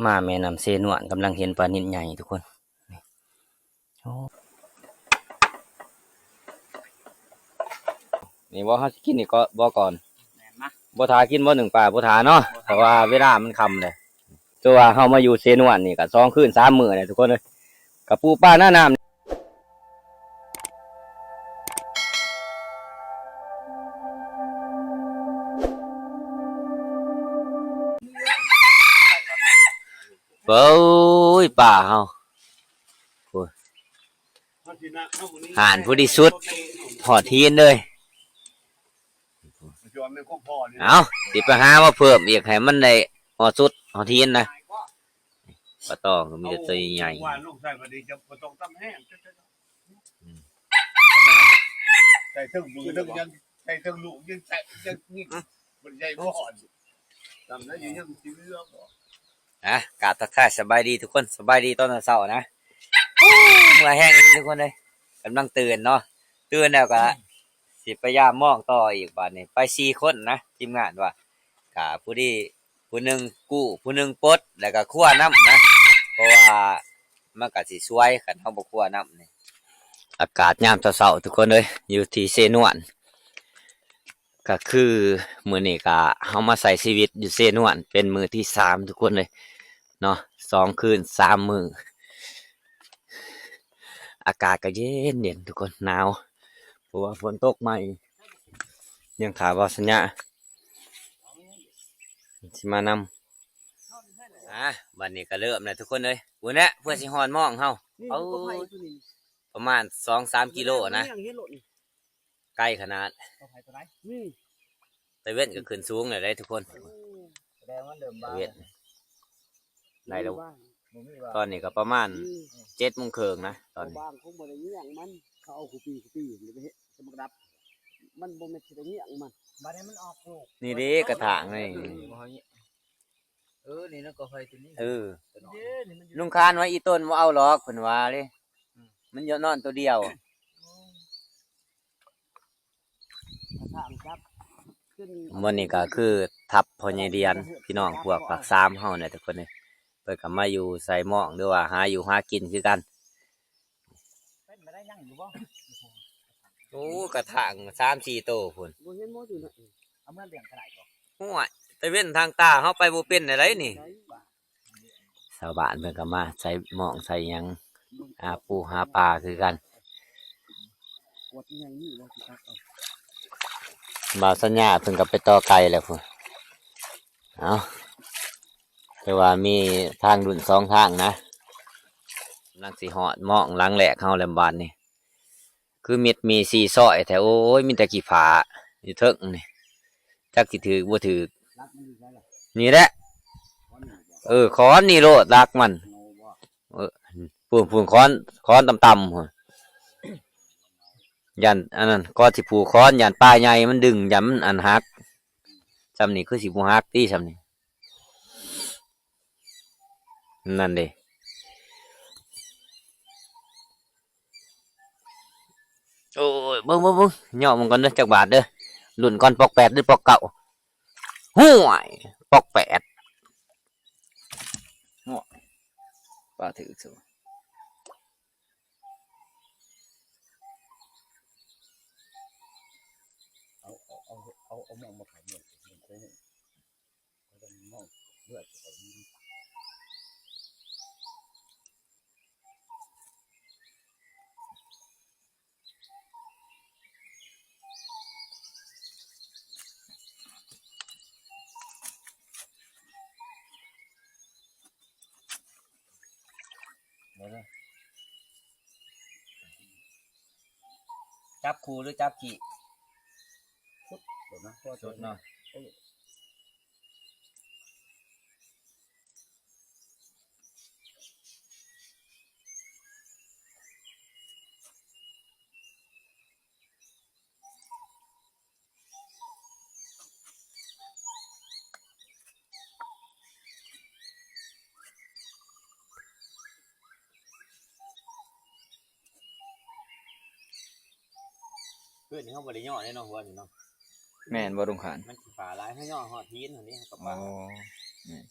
ມາແມ່ນ້ຳເຊນວນ ກຳລັງເຫັນປານິນໃຫຍ່ທຸກຄົນ. ໂອ້ ນີ້ບໍ່ ເຮົາຊິກິນນີ້ກໍບໍ່ກ່ອນ ແມ່ນມະ ບໍ່ຖ້າກິນບໍ່ໜຶ້ງປາ ບໍ່ຖ້າເນາະ ບໍ່ຖ້າ ເພາະວ່າເວລາມັນຄ່ຳແລ້ວ. ຄືວ່າເຮົາມາຢູ່ເຊນວນນີ້ກໍສອງຄືນສາມມື້ແລ້ວທຸກຄົນເອີຍ ກະປູປາໜ້ານ້ຳ. ເບິ່ງ ໂອ້ຍ ປາເຮົາ ໂອ້ຍ ຫານຜູ້ທີ່ສຸດ ຮອດທີນເລີຍ. ເອົາ ຊິໄປຫາມາເພີ່ມອີກ ໃຫ້ມັນໄດ້ຮອດສຸດຮອດທີນນະ. ປາຕອງກໍມີແຕ່ຕົວໃຫຍ່ໆ ວ່າລົງໃສ່ບັດນີ້ຈະບໍ່ຕ້ອງຕຳແຫ້ງ ອືມ ໃສ່ເທິງມືເທິງຫຍັງ ໃສ່ເທິງລູກຍັງໃສ່ ຍັງນີ້ ມັນໃຫຍ່ບໍ່ຮອດ ຕຳໄດ້ຢູ່ ຍັງຊິເຫຼືອບໍ່? ອ່ະ ກາບທັກທາຍສະບາຍດີທຸກຄົນ ສະບາຍດີຕອນເຊົ້າໆນະ. ໂອ້ ເມື່ອຍແຮງອີກທຸກຄົນເອີຍ ກຳລັງຕື່ນເນາະ ຕື່ນແລ້ວກໍຊິໄປຢາມມອງຕໍ່ອີກ. ບາດນີ້ໄປສີ່ຄົນນະ ທີມງານວ່າ ກະຜູ້ດີ ຜູ້ໜຶ່ງກູ້ ຜູ້ໜຶ່ງປົດ ແລ້ວກໍຄົວນຳນະ ເພາະວ່າມັນກໍຊິສວຍ ຄັນເຮົາບໍ່ຄົວນຳນີ້. ອາກາດຍາມເຊົ້າໆ ທຸກຄົນເອີຍ ຢູ່ທີ່ເຊນວນ ກໍຄືມື້ນີ້ກໍເຮົາມາໃຊ້ຊີວິດຢູ່ເຊນວນ ເປັນມື້ທີສາມທຸກຄົນເອີຍເນາະ ສອງຄືນສາມມື້. ອາກາດກໍເຢັນໆ ທຸກຄົນ ໜາວ ເພາະວ່າຝົນຕົກໃໝ່. ຍັງຖ້າບ່າວສັນຍາຊິມານຳ. ອ່າ ບັດນີ້ກໍເລີ່ມແລ້ວທຸກຄົນເອີຍ ພຸ້ນແຫຼະ ເພື່ອຊິຮອດໝ້ອງເຮົາ. ນີ້ ເອົາ ກໍໄຜ່ຕົວນີ້ ປະມານສອງສາມກິໂລນະ ເຫັນໂລດນີ້ ໄກຂະໜາດ ກໍໄຜ່ຕົວໃດ? ນີ້ ຕາເວັນກໍຂຶ້ນສູງແລ້ວເດ້ທຸກຄົນ. ໂອ້ ແສດງວ່າເລີ່ມບາງ ຕາເວັນ ໄດ້ແລ້ວ ບໍ່ມີວ່າ ຕອນນີ້ກໍປະມານ ອືມ ເຈັດໂມງເຄິ່ງນະ ຕອນນີ້ ບາງຄົງບໍ່ໄດ້ຍ່ຽງມັນ ເຂົາເອົາຄູ່ປີຄູ່ປີ ມັນໄປເຮັດສະໝັກດັບ ມັນບໍ່ແມ່ນຊິໄດ້ຍ່ຽງມັນ ບາດນີ້ມັນອອກລູກ ນີ້ເດ້ກະຖາງນີ້ ເອີ ນີ້ນະກໍໄຜ່ຕົວນີ້ ເອີ ເດ້ ນີ້ມັນຢູ່ ລຸງຄານວ່າອີຕົນບໍ່ເອົາຫຼອກ ເພິ່ນວ່າເດ້ ອືມ ມັນຢູ່ນອນຕົວດຽວ. ມື້ນີ້ກໍຄືທັບພໍ່ໃຫຍ່ດຽນ ພີ່ນ້ອງພວກພາກສາມເຮົານີ້ແຫຼະທຸກຄົນເອີຍ ເພິ່ນກໍມາຢູ່ໃສ່ໝ້ອງ ຫຼືວ່າຫາຢູ່ຫາກິນຄືກັນ. ໂອ້ ກະຖາງສາມສີ່ໂຕພຸ້ນ ບໍ່ເຫັນໝົດຢູ່ນະ ເອົາມາລ້ຽງກໍໄດ້ບໍ່? ໂອ້ຍ ຕາເວັນທາງຕາເຮົາໄປບໍ່ເປັນແນວໃດນີ້. ຊາວບ້ານເພິ່ນກໍມາໃສ່ໝ້ອງໃສ່ຫຍັງ ຫາປູຫາປາຄືກັນ. ບ່າວສັນຍາເພິ່ນກໍໄປຕໍ່ໄກ່ແລ້ວພຸ້ນ. ເອົາ ແຕ່ວ່າມີທາງລຸ້ນສອງທາງນະ ກຳລັງຊິຮອດໝ້ອງຫຼັງແລກເຮົາແລ້ວບາດນີ້. ຄືມິດມີຊີຊອຍແທ້ ໂອ້ຍ ມີແຕ່ຂີ້ຜາຢູ່ເທິງນີ້ ຈັກຊິຖືກບໍ່ຖືກ. ນີ້ແຫຼະ ເອີ ຄ້ອນນີ້ໂລດຫຼັກມັນ ເອີ ພຸ້ນໆ ຄ້ອນ ຄ້ອນຕ່ຳໆ ພຸ້ນ ຢ້ານອັນນັ້ນ ກໍຊິຜູກຄ້ອນ ຢ້ານປາໃຫຍ່ມັນດຶງ ຢ້ານມັນອັນຫັກ. ຊ່ຳນີ້ຄືຊິບໍ່ຫັກຕິ ຊ່ຳນີ້. ນັ້ນເດ້ ໂອ້ຍ ເບິ່ງໆໆ ຍໍເບິ່ງກ່ອນເດີ ຈັກບາດເດີ ລຸ້ນກ່ອນ ປອກແປດ ຫຼື ປອກເກົ້າ. ຫ້ວຍ ປອກແປດ ໂອ້ຍ ປາຖືກຊະ. ເອົາ ເອົາ ເອົາ ເອົາ ເອົາມາ ມາຂາຍ ມາຂາຍ. ຈັບຄູ່ຫຼືຈັບຂີ້? ສຸດເນາະ ສຸດເນາະ. ຄືນນີ້ເຮົາບໍ່ໄດ້ຍໍ້ເດ້ເນາະ ຫົວນີ້ເນາະ. ແມ່ນບໍ່ລຸງຂານ? ມັນຂີ້ຝາຫຼາຍ ເຮົາຍໍ້ຮອດຫີນຫັ້ນເດ້ ເຮົາກໍປາ. ໂອ້ ແມ່ນ.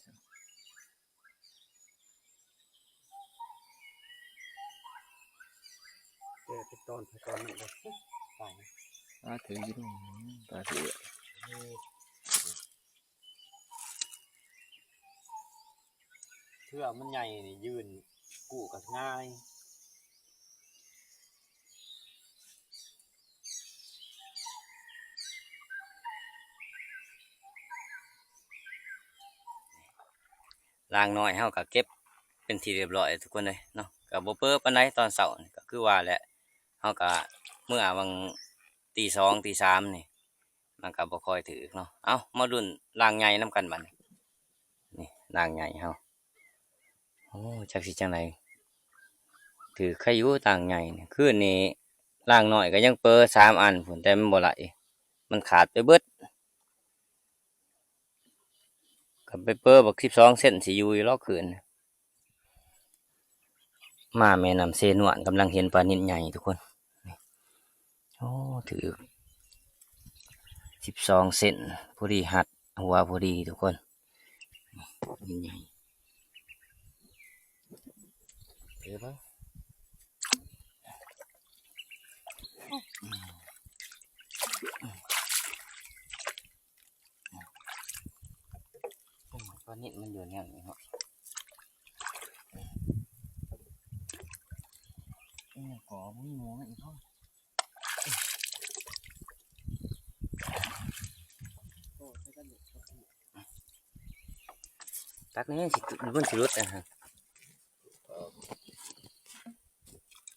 ຕອນ ຕອນນັ້ນກໍໄປ ປາຖືຢູ່ ປາຖື ເທື່ອມັນໃຫຍ່ນີ້ ຍື່ນກູ້ກໍງ່າຍ. ລາງນ້ອຍເຮົາກໍເກັບເປັນທີ່ຮຽບຮ້ອຍທຸກຄົນເອີຍເນາະ, ກໍບໍ່ເປີປານໃດຕອນເຊົ້ານີ້. ກໍຄືວ່າແຫຼະ ເຮົາກໍເມື່ອຫວ່າງຕີສອງ ຕີສາມນີ້ ມັນກໍບໍ່ຄ່ອຍຖືກເນາະ. ເອົ້າ ມາລຸ້ນລາງໃຫຍ່ນຳກັນບັດນີ້. ນີ້ລາງໃຫຍ່ເຮົາ. ໂອ້ ຈັກຊິຈັ່ງໃດ ຖືກໃຄຢູ່ລາງໃຫຍ່ນີ້. ຄືນນີ້ລາງນ້ອຍກໍຍັງເປີສາມອັນພຸ້ນ ແຕ່ມັນບໍ່ໄຫຼ ມັນຂາດໄປເບິດ. ກໍໄປເປີບັກສິບສອງເຊັນ ຊິຢູ່ຢູ່ຫຼອກຄືນ. ມາແມ່ນ້ຳເຊນວນ ກຳລັງເຫັນປານິນໃຫຍ່ທຸກຄົນ. ໂອ້ ຖືກສິບສອງເຊັນ ພໍດີຮັດຫົວພໍດີທຸກຄົນ. ນີ້ໃຫຍ່ ເອີ ເບິ່ງ ປານິນມັນຢູ່ແນວນີ້ເນາະ. ເອີ ກໍບໍ່ມີໝູ່ນຳອີກເນາະ. ຕັກແນ່ ຊິ ມັນຊິຫຼຸດນະ.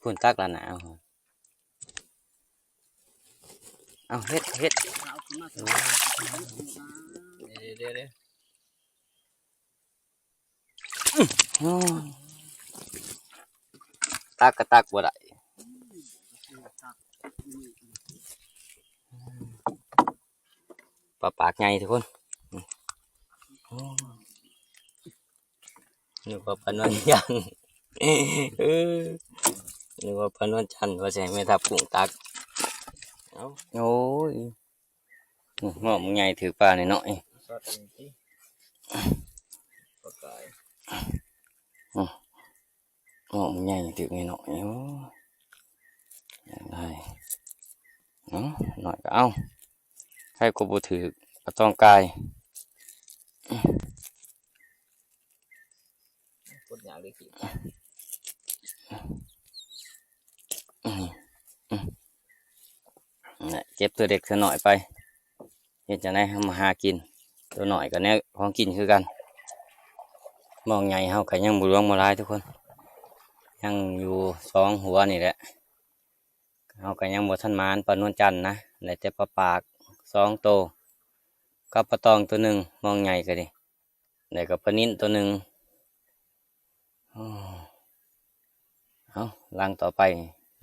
ພຸ້ນ ຕັກລະນະ. ເອົາ ເອົາ ເຮັດ ເຮັດ ເດ້ ເດ້ ເດ້. ໂອ້ຍ ຕັກກໍຕັກບໍ່ໄດ້. ປາປາກໃຫຍ່ທຸກຄົນ. ໂອ້ຍ ນຶກວ່າປານວນຈັນ ເອີ ນຶກວ່າປານວນຈັນ ວ່າຊິໃຫ້ແມ່ທັບກຸ້ງຕັກ. ເອົ້າ ໂອ້ຍ ນີ້ ໝໍ້ບັກໃຫຍ່ຖືກປານ້ອຍໆ. ສັດນີ້ຕິ ປາກາຍ. ອືມ ໝໍ້ບັກໃຫຍ່ຖືກນ້ອຍໆ. ໂອ້ ໄດ້ ເອົາ ນ້ອຍກໍເອົາ ໃຜກໍບໍ່ຖືກ ກໍຕ້ອງກາຍ. ກົດຍາກເລີຍ ອືມ ອືມ ນັ້ນແຫຼະ ເກັບຕົວເລັກຕົວນ້ອຍໄປ. ເຮັດຈັ່ງໃດເຮົາມາຫາກິນ ຕົວນ້ອຍກໍແນວຂອງກິນຄືກັນ. ໝໍ້ໃຫຍ່ເຮົາກໍຍັງບໍ່ຫຼວງບໍ່ຫຼາຍທຸກຄົນ ຍັງຢູ່ສອງຫົວນີ້ແຫຼະ. ເຮົາກໍຍັງບໍ່ທັນໝານປານວນຈັນນະ ໄດ້ແຕ່ປາປາກສອງໂຕ ກັບປາຕອງໂຕໜຶ່ງ ໝໍ້ໃຫຍ່ກໍດີ. ແລ້ວກໍປານິນຕົວໜຶ່ງ. ໂອ້ ເອົາ ລາງຕໍ່ໄປ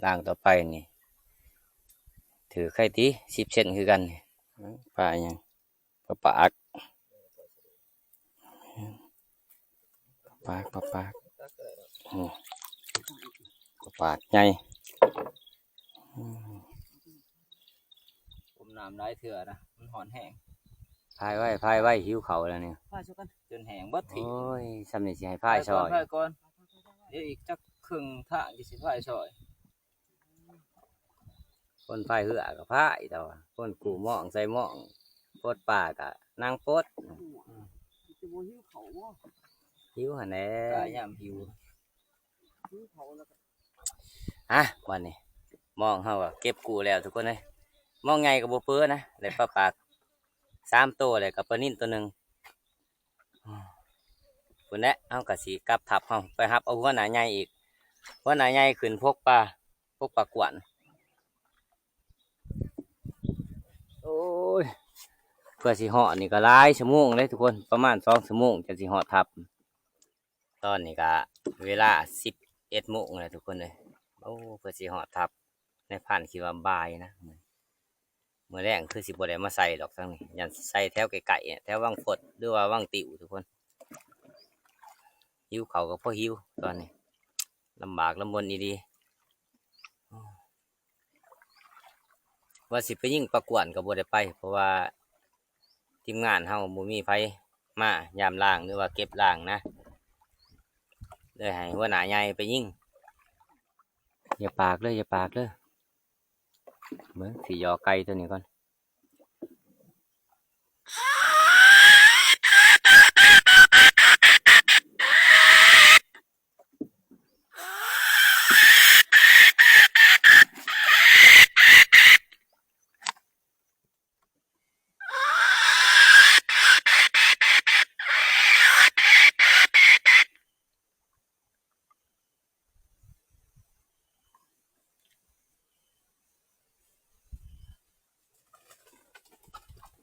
ລາງຕໍ່ໄປນີ້ ຖືກໃຄຕິ ສິບເຊັນຄືກັນ. ປາຫຍັງ? ປາປາກ ປາປາກ ປາປາກ. ໂອ້ ປາປາກໃຫຍ່. ອືມ ຕົ້ມນ້ຳຫຼາຍເທື່ອນະ ມັນຮ້ອນແຮງ. ພາຍໄວ້ ພາຍໄວ້ ຫິວເຂົ້າແລ້ວນີ້ ພາຍຊ່ອຍກັນ ຈົນແຫ້ງເບິດທີ. ໂອ້ຍ ຊ່ຳນີ້ຊິໃຫ້ພາຍຊ່ອຍ ພາຍກ່ອນ ພາຍກ່ອນ ດຽວອີກຈັກເຄິ່ງທາງຊິພາຍຊ່ອຍ. ຄົນພາຍເຮືອກໍພາຍ ແຕ່ວ່າຄົນກູ້ມອງໃສ່ມອງ ປົດປາກໍນັ່ງປົດ. ອືມ ຈະບໍ່ຫິວເຂົ້າບໍ່? ຫິວຫັ້ນແຫຼະ ກະຍາມຫິວ ຫິວເຂົ້າແລ້ວກໍ ອ່ະ ບັດນີ້ມອງເຮົາກໍເກັບກູ້ແລ້ວທຸກຄົນເອີຍ. ມອງໃຫຍ່ກໍບໍ່ເປີນະ ໄດ້ປາປາກສາມໂຕ ແລ້ວກໍປານິນໂຕໜຶ່ງ. ພຸ້ນແຫຼະ ເຮົາກໍຊິກັບທັບເຮົາໄປຮັບເອົາຫົວໜ້າໃຫຍ່ອີກ. ຫົວໜ້າໃຫຍ່ຂຶ້ນພົກປາ ພົກປາກວນ. ໂອ້ຍ ເພື່ອຊິຮອດນີ້ກໍຫຼາຍຊົ່ວໂມງເດ້ທຸກຄົນ ປະມານສອງຊົ່ວໂມງຈັ່ງຊິຮອດທັບ. ຕອນນີ້ກະເວລາສິບເອັດໂມງແລ້ວທຸກຄົນເອີຍ. ໂອ້ ເພື່ອຊິຮອດທັບ ນາຍພານຄິດວ່າບ່າຍນະ. ມື້ແລງຄືຊິບໍ່ໄດ້ມາໃສ່ດອກທາງນີ້ ຢ້ານໃສ່ແຖວໃກ້ໆ ແຖວວັງຟົດ ຫຼືວ່າວັງຕິວທຸກຄົນ. ຫິວເຂົ້າກໍພໍຫິວຕອນນີ້ ລຳບາກລຳບົນອີ່ຫຼີ. ວ່າຊິໄປຍິງປາກວນກໍບໍ່ໄດ້ໄປ ເພາະວ່າທີມງານເຮົາບໍ່ມີໃຜມາຍາມລ້າງ ຫຼືວ່າເກັບລ້າງນະ ເລີຍໃຫ້ຫົວໜ້າໃຫຍ່ໄປຍິງ. ຢ່າປາກເດີ ຢ່າປາກເດີ. ເບິ່ງ ຊິຢໍ່ໄກ່ຕົວນີ້ກ່ອນ.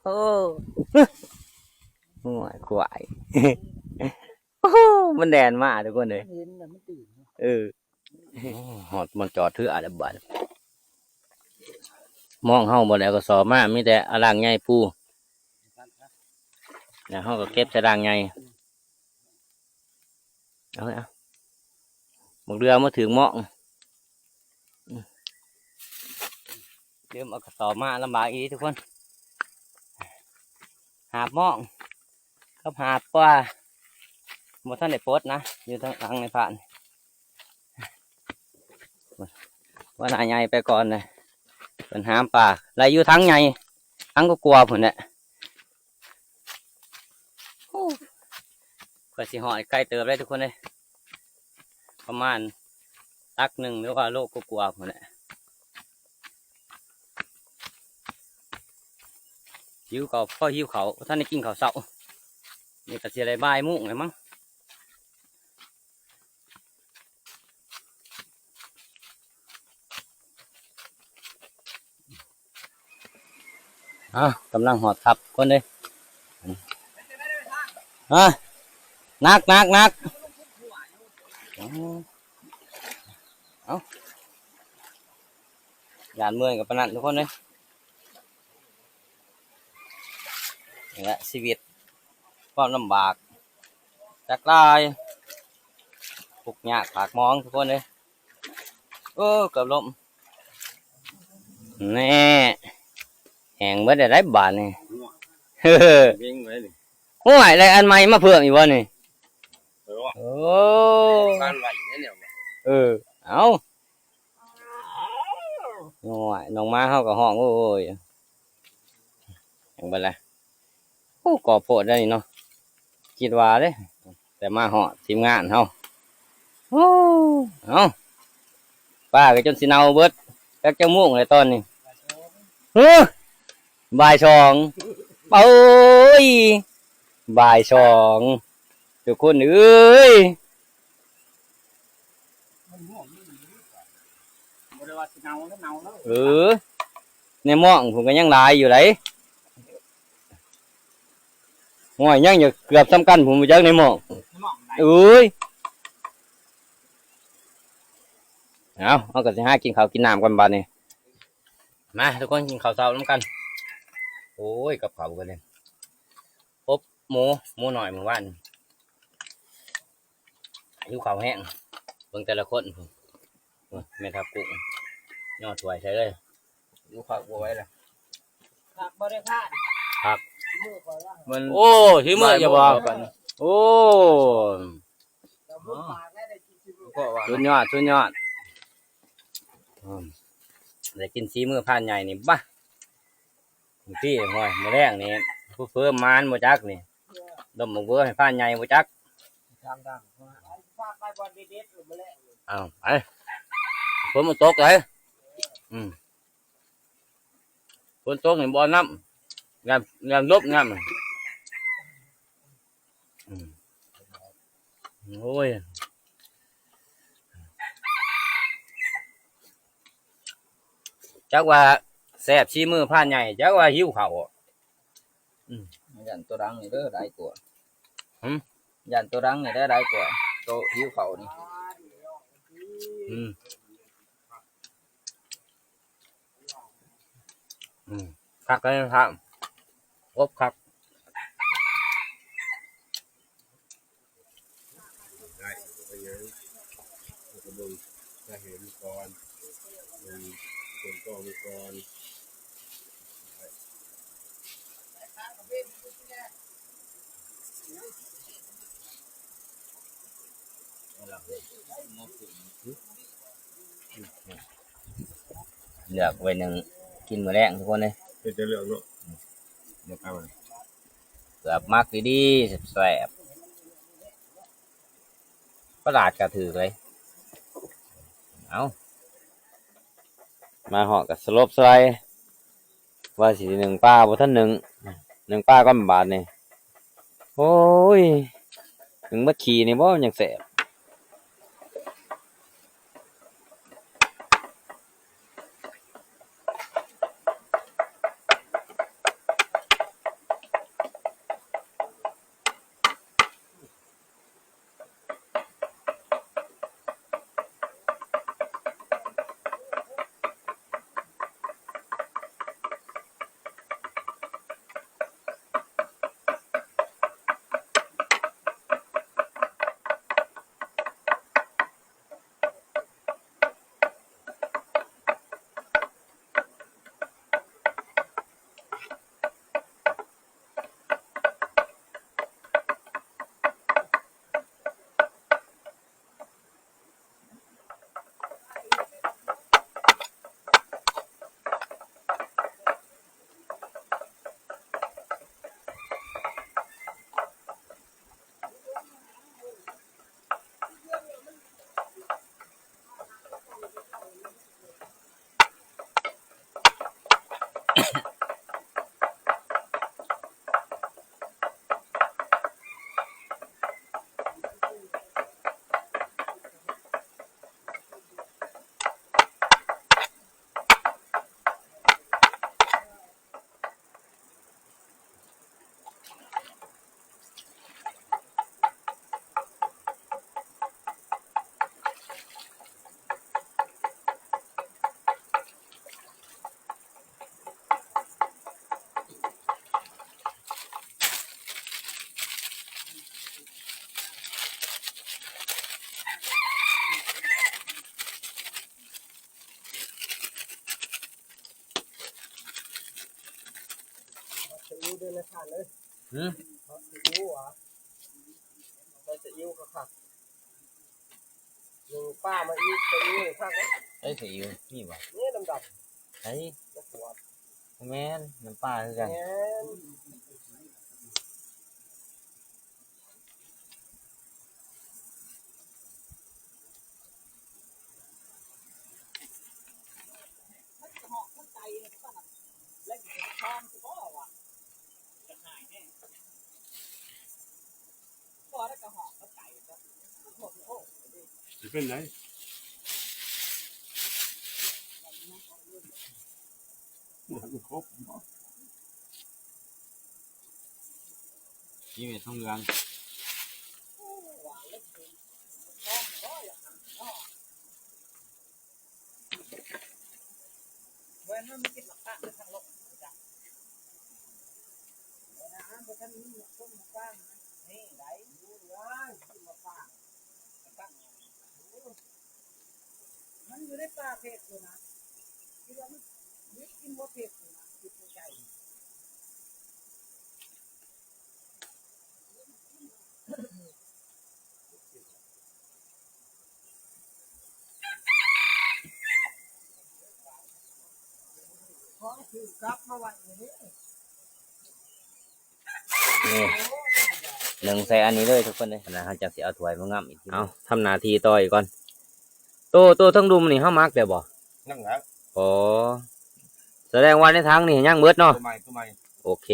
ໂອ້ ໂອ້ຍ ຄວາຍ ໂອ້ ມັນແລ່ນມາທຸກຄົນເອີຍ ເຫັນແລ້ວມັນຕື່ນ ເອີ ຮອດ ມາຈອດເທື່ອແລ້ວບາດ ມອງເຮົາບໍ່ໄດ້ເອົາກະສອບມາ ມີແຕ່ອາລ່າງໃຫຍ່ປູ ແລ້ວເຮົາກໍເກັບໃສ່ລ່າງໃຫຍ່ ເອົາ ເອົາ ບັກເດືອມາຖືກໝອກ ລືມເອົາກະສອບມາ ລຳບາກອີ່ຫຼີທຸກຄົນ ຫາບໝອກ ກັບຫາບປາ ບໍ່ທັນໄດ້ປົດນະ ຢູ່ທາງຫຼັງໃນພານ ຫົວໜ້າໃຫຍ່ໄປກ່ອນເລີຍ ເພິ່ນຫາມປາ ໄດ້ຢູ່ຖັງໃຫຍ່ ຖັງກວ່າໆພຸ້ນແຫຼະ ໂອ້ ກວ່າຊິຮອດ ໄກເຕີບເດ້ທຸກຄົນເອີຍ ປະມານຕັກໜຶ່ງ ຫຼືວ່າໂລກວ່າໆພຸ້ນແຫຼະ ຫິວເຂົ້າ ພໍຫິວເຂົ້າ ບໍ່ທັນໄດ້ກິນເຂົ້າເຊົ້າ ນີ້ກໍຊິໄດ້ບ່າຍໂມງແລ້ວມັງ. ອ້າວ ກຳລັງຮອດຄັບຄົນເດ້ ຮະ ໜັກ ໜັກ ໜັກ ເອົາ ຢ້ານເມື່ອຍກໍປານນັ້ນທຸກຄົນເດ້ ນີ້ແຫຼະຊີວິດ ຄວາມລຳບາກ ຈັກຫຼາຍ ທຸກຍາກປາກໝອງທຸກຄົນເອີຍ ໂອ້ ເກືອບລົ້ມ ແນ່ ແຫ້ງເບິດແລ້ວໄດ໋ບາດນີ້ ເວັງໄວ້ນີ້ ໂອ້ຍ ໄດ້ອັນໃໝ່ມາເພີ່ມອີກບໍ່ນີ້ ເອີ ໂອ້ ການໄວ້ແນວ ເອີ ເອົາ ໂອ້ຍ ນ້ອງໝາເຮົາກໍຮ້ອງ ໂອ້ຍ ຫຍັງເບິດລະ ໂອ້ ກອບໂພດໄດ໋ນີ້ເນາະ ຄິດວ່າເດ້ ແຕ່ມາຮອດທີມງານເຮົາ ໂອ້ ເອົ້າ ປາກໍຈົນຊິເນົ່າເບິດ ຈັກຈັກໂມງແລ້ວຕອນນີ້ ເຮີ ບ່າຍສອງ ໂອ້ຍ ບ່າຍສອງ ທຸກຄົນເອີຍ ບໍ່ໄດ້ວ່າຊິເນົ່າແລ້ວເນົ່າແລ້ວ ເອີ ໃນໝອງພຸ້ນກໍຍັງຫຼາຍຢູ່ໃດ໋ ໂອ້ຍ ຍັງຢູ່ເກືອບສ່ຳກັນພຸ້ນ ບໍ່ຈັກໃນໝອງ ໃນໝອງໃດ໋ ເອີຍ ເອົາ ເຮົາກໍຊິຫາກິນເຂົ້າກິນນ້ຳກ່ອນບາດນີ້ ມາທຸກຄົນກິນເຂົ້າເຊົ້ານຳກັນ ໂອ້ຍ ກັບເຂົ້າເບິດເລີຍ ອົບໝູ ໝູນ້ອຍມື້ວານ ຫິວເຂົ້າແຮງ ເບິ່ງແຕ່ລະຄົນ ໂອ້ຍ ແມ່ທັບກຸ້ງຍໍຖ້ວຍໃສ່ເລີຍ ຫິວເຂົ້າບໍ່ໄຫວລະ ຜັກບໍ່ໄດ້ພາດ ຜັກ ມັນ ໂອ້ ຊິເມືອຢູ່ບໍ່ ໂອ້ ສຸດຍອດ ສຸດຍອດ ອືມ ໄດ້ກິນສີມືພານໃຫຍ່ນີ້ ບາ ບາງທີ ໂອ້ຍ ມື້ແລງນີ້ ຜູ້ເຟີມານບໍ່ຈັກນີ້ ດົມບັກເບີໃຫ້ພານໃຫຍ່ບໍ່ຈັກ ເອົາໄປ ຝົນມັນຕົກໄດ໋ ອືມ ຝົນຕົກນີ້ບໍ່ນ້ຳ ນ້ຳ ນ້ຳລົບນ້ຳ ອືມ ໂອ້ຍ ຈັກວ່າແຊບສີມືພານໃຫຍ່ ຈັກວ່າຫິວເຂົ້າ ອືມ ຢ້ານໂຕດັງນີ້ເດີຫຼາຍກວ່າ ຫືມ ຢ້ານໂຕດັງນີ້ໄດ້ຫຼາຍກວ່າ ໂຕຫິວເຂົ້ານີ້ ອືມ. ອືມ ຄັກເລີຍຄັບ ອົບຄັກ ໄດ້ ບໍ່ເປັນຫຍັງ ເຮົາກໍເບິ່ງສາເຫດມັນກ່ອນ ເບິ່ງຕົ້ນຕໍມັນກ່ອນ. ເອົາລະ ໝໍ້ປຸ້ງ ອືມ. ເລືອກໄວ້ໜຶ່ງກິນມື້ແລງທຸກຄົນເອີຍ. ເຮັດແຕ່ເລືອກເນາະ ເລືອກເອົາ ເກືອບໝັກດີໆ ແຊບໆ ປະຫຼາດກະຖືກເລີຍ. ເອົາ ມາຮອດກະສະຫຼົບສະໄລ ວ່າຊິໜຶ້ງປາ ບໍ່ທັນໜຶ້ງ ໜຶ້ງປາກ່ອນບາດນີ້. ໂອ້ຍ ໜຶ້ງໝົດຂີ້ນີ້ບໍ່ ມັນຈັ່ງແຊບ. ຊີອິ້ວເດີນາຍທ່ານເອີຍ. ຫື? ຊີອິ້ວຫວາ? ໃສ່ຊີອິ້ວຄັກໆ. ໜຶ້ງປາມາອີກ ຊີອິ້ວນີ້ຄັກເດ້. ໃສ່ຊີອິ້ວນີ້ຫວາ? ນີ້ດຳໆ ໃສ່ ບໍ່ຂວດ. ບໍ່ແມ່ນ ນ້ຳປາຄືກັນ. ແມ່ນ. ຊິເປັນໃດ? ບໍ່ທັນຄົບເນາະ ຊີວິດຂອງເລື່ອງ. ເວລາມັນກິນໝາກປາງທາງລົງ ບໍ່ທັນມີໝາກຄົມໝາກປາງ ນີ້ໄດ໋ ຢູ່ເຮືອນກິນໝາກປາງ ໝາກປາງ ມັນຢູ່ໃນປ່າເພກພຸ້ນນະ ຄິດວ່າມັນ ມັນກິນບໍ່ເພກພຸ້ນນະ ຄິດໃນໃຈ. ນີ້ ໜຶ້ງໃສ່ອັນນີ້ເລີຍທຸກຄົນເອີຍ ແລ້ວເຮົາຈັ່ງຊິເອົາຖ້ວຍມາງຳອີກທີ. ເອົາ ທຳໜ້າທີ່ຕໍ່ອີກກ່ອນ. ໂຕ ໂຕເທິງດຸ່ມນີ້ເຮົາໝັກແລ້ວບໍ່? ຍັງແຫຼະ. ອໍ ສະແດງວ່າໃນຖັງນີ້ຍັງເບິດເນາະ. ໂຕໃໝ່ ໂຕໃໝ່. ໂອເຄ.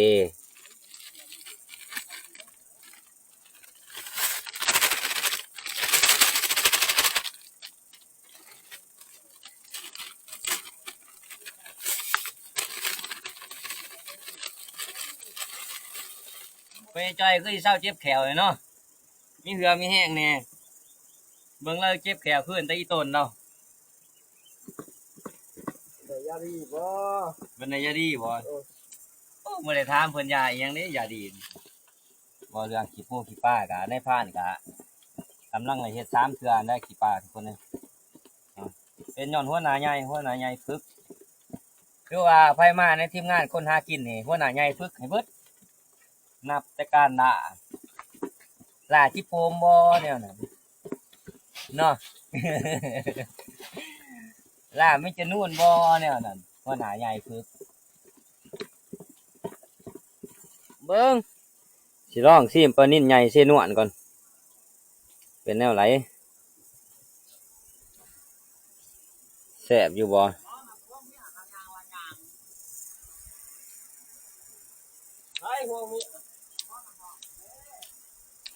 ເປັນຈັ່ງໃດຄືຊິເຊົາເຈັບແຂ້ວແລ້ວເນາະ? ມີເຫື່ອມີແຮງແດ່. ເບິ່ງລາວເຈັບແຂ້ວຄືນແຕ່ອີ່ຕົນເນາະ. ໄດ້ຢາດີບໍ່? ເພິ່ນໄດ້ຢາດີບໍ່? ເອີ ໂອ້ ບໍ່ໄດ້ຖາມເພິ່ນຢາອີ່ຫຍັງເດ້ ຢາດີ. ເວົ້າເລື່ອງຂີ້ປູຂີ້ປາກະ ນາຍພານກະກຳລັງເຮັດສາມເທື່ອໄດ້ຂີ້ປາທຸກຄົນເອີຍ. ເປັນຍ້ອນຫົວໜ້າໃຫຍ່ ຫົວໜ້າໃຫຍ່ຝຶກ ຄືວ່າໃຜມາໃນທີມງານຄົນຫາກິນນີ້ ຫົວໜ້າໃຫຍ່ຝຶກໃຫ້ເບິດ. ນັບແຕ່ການລ່າ ລ່າຈິໂປມບໍ່ແນວນັ້ນເນາະ. ເອີ ລາບມັນຈະນູນບໍ່ແນວນັ້ນ ຫົວໜ້າໃຫຍ່ຝຶກ. ເບິ່ງ ຊິລອງຊີມປານິນໃຫຍ່ເຊນວນກ່ອນ ເປັນແນວໃດ ແຊບຢູ່ບໍ່?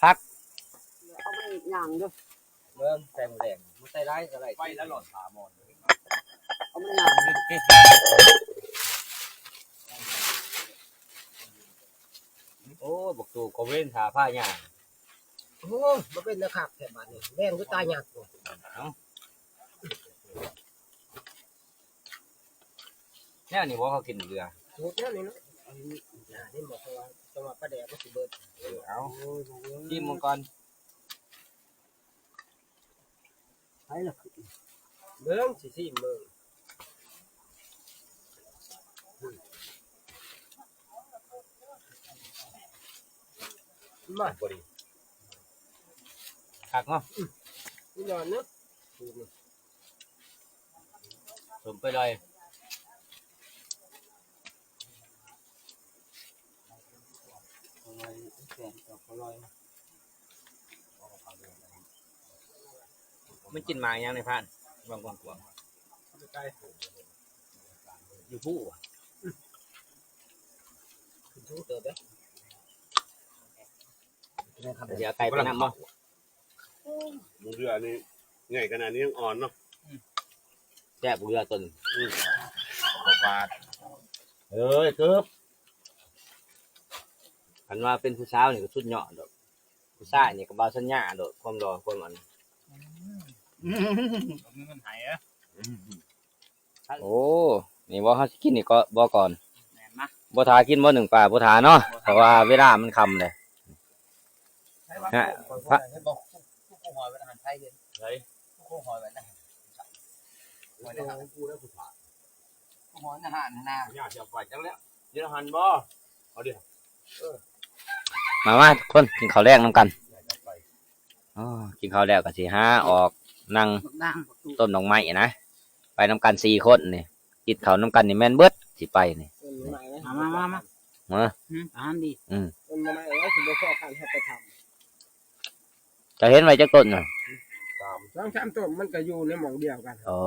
ຜັກ ເອົາໄປຍ່າງເດີ້. ເບິ່ງໃສ່ໝູແດງ ບໍ່ໃສ່ຫຼາຍກໍໄດ້ ໄປແລ້ວຫຼອດຂາມອນ ເອົາໄປຍ່າງ. ໂອ້ ບັກຕູກໍເວັ້ນຖ້າພາຍ່າງ. ໂອ້ ບໍ່ເປັນຕາຄັກແທ້ບາດນີ້ ແດງຄືຕາຍັກ. ເອົ້າ ແນວນີ້ບໍ່ເຂົາກິນເກືອ ສູດແນວນີ້ເນາະ. ອັນນີ້ ເຫັນບໍ່ ເພາະວ່າ ແຕ່ວ່າປາແດກມັນຊິເບິດ. ເອີ ເອົາ ຊີມເບິ່ງກ່ອນ. ໃຜລະ ເບິ່ງ ຊິຊີມເບິ່ງ ມາ ພໍດີ ຄັກເນາະ. ອືມ ນີ້ນອນເນາະ ສູດນີ້ ສົມໄປເລີຍ. ມັນກິນໝາກຫຍັງໃນພານ ເບິ່ງກວ້າງໆ ຢູ່ພູ້ຫວາ ຂຶ້ນສູງເຕີບເດ້. ຊິເອົາໄກ່ໄປນຳບໍ່? ໝູເດືອນີ້ໃຫຍ່ຂະໜາດນີ້ຍັງອ່ອນເນາະ. ແຊບເຫຼືອຕົນ ອືມ ບໍ່ພາດ. ເອີຍ ເກີບ ຄັນວ່າເປັນຜູ້ສາວນີ້ກໍສຸດຍອດໂລດ ຜູ້ຊາຍນີ້ກໍບ່າວສັນຍາໂລດ ຄວາມຫຼໍ່ຄວາມອັນ. ອືມ ມີເງິນໃຫ້ເດີ້. ໂອ້ ນີ້ບໍ່ ເຮົາຊິກິນນີ້ກໍບໍ່ກ່ອນ ແມ່ນນະ ບໍ່ຖ້າກິນບໍ່ ໜຶ້ງປາບໍ່ຖ້າເນາະ ບໍ່ຖ້າ ເພາະວ່າເວລາມັນຄ່ຳເດ້. ໃສ່ວ່າ ຮະ ໂອ້ຍ ເຫັນບໍ່ ກູຫອຍໄວ້ໃນຫັ້ນ ໃຜເຫັນ ໃສ ກູຫອຍໄວ້ໃນຫັ້ນ ຫອຍໃນຫັ້ນ ກູໄດ້ຜູ້ຖ້າ ຫອຍໃນຫັ້ນນະ ຢ່າຊິເອົາໄປຈັກແລ້ວ ຢູ່ໃນຫັ້ນບໍ່ ເອົາເດີ ເອີ ມາ ມາ ທຸກຄົນ ກິນເຂົ້າແລງນຳກັນ. ອໍ ກິນເຂົ້າແລ້ວກໍຊິຫາອອກນັ່ງ ບັກນາງ ບັກຕູ ຕົ້ນດອກໄມ້ນະ ໄປນຳກັນສີ່ຄົນນີ້ ກິນເຂົ້ານຳກັນນີ້ແມ່ນເບິດ ຊິໄປນີ້ ເອີ້ນມາໃໝ່ເລີຍ ມາ ມາ ມາ ມາ ເອີ ອືມ ອາຫານດີ ອືມ ເອີ້ນມາໃໝ່ເລີຍ ຊິບໍ່ພໍກັນ ເຮົາໄປທຳ ເຈົ້າເຫັນໄວ້ຈັກຕົ້ນນະ? ສອງສາມຕົ້ນ ມັນກໍຢູ່ໃນໝ່ອງດຽວກັນ ອໍ ໂອ້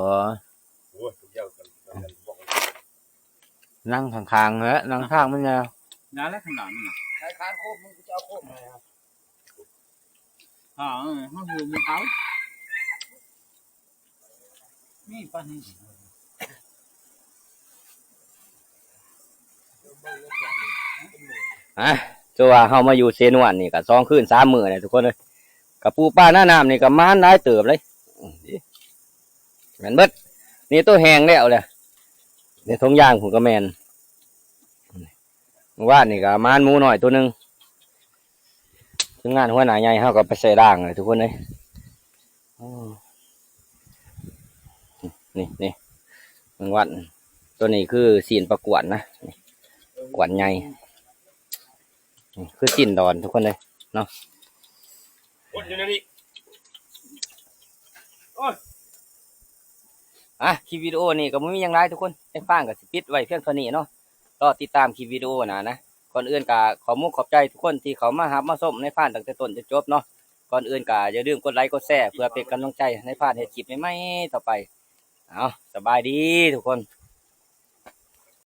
ຍ ດຽວກັນ ນັ່ງຂ້າງໆ ແຫຼະ ນັ່ງທາງມັນແນວ ນັ້ນແຫຼະ ຂ້າງຫຼັງມັນນະ ໃສ່ຄານໂຄບ ມັນຈະເອົາໂຄບໃຫ້ ອ່າ ເອີ ເຮົາຢູ່ໝູ່ເກົ່າ ມີປານນີ້ ຮະ ຄືວ່າເຮົາມາຢູ່ເຊນວນນີ້ກໍສອງຄືນສາມມື້ແລ້ວທຸກຄົນເອີຍ ກະປູປາໜ້ານ້ຳນີ້ກໍໝານຫຼາຍເຕີບເລີຍ ແມ່ນເບິດ ນີ້ໂຕແຫ້ງແລ້ວແຫຼະ ໃນຖົງຢາງພຸ້ນກໍແມ່ນ ມື້ວານນີ້ກໍໝານໝູນ້ອຍໂຕໜຶ່ງ ທີມງານຫົວໜ້າໃຫຍ່ເຮົາກໍໄປໃສ່ລາງເລີຍທຸກຄົນເອີຍ ໂອ້ ນີ້ ນີ້ ແມງວັດ ໂຕນີ້ຄືຊີ້ນປາກວນນະ ນີ້ ກວນໃຫຍ່ ນີ້ຄືຊີ້ນດອນທຸກຄົນເອີຍເນາະ ຄົນຢູ່ໃນນີ້ ໂອ້ຍ ອ່ະ ຄລິບວິດີໂອນີ້ກໍບໍ່ມີຫຍັງຫຼາຍທຸກຄົນ ອ້າຍຟາງກໍຊິປິດໄວ້ພຽງເທົ່ານີ້ເນາະ ລໍຕິດຕາມຄລິບວິດີໂອໜ້ານະ ກ່ອນອື່ນກໍຂອບມຸກຂອບໃຈທຸກຄົນທີ່ເຂົ້າມາຮັບມາຊົມນາຍພານຕັ້ງແຕ່ຕົ້ນຈົນຈົບເນາະ ກ່ອນອື່ນກໍຢ່າລືມກົດໄລກົດແຊ ເພື່ອເປັນກຳລັງໃຈໃຫ້ນາຍພານເຮັດຄລິບໃໝ່ໆຕໍ່ໄປ ເອົາ ສະບາຍດີທຸກຄົນ.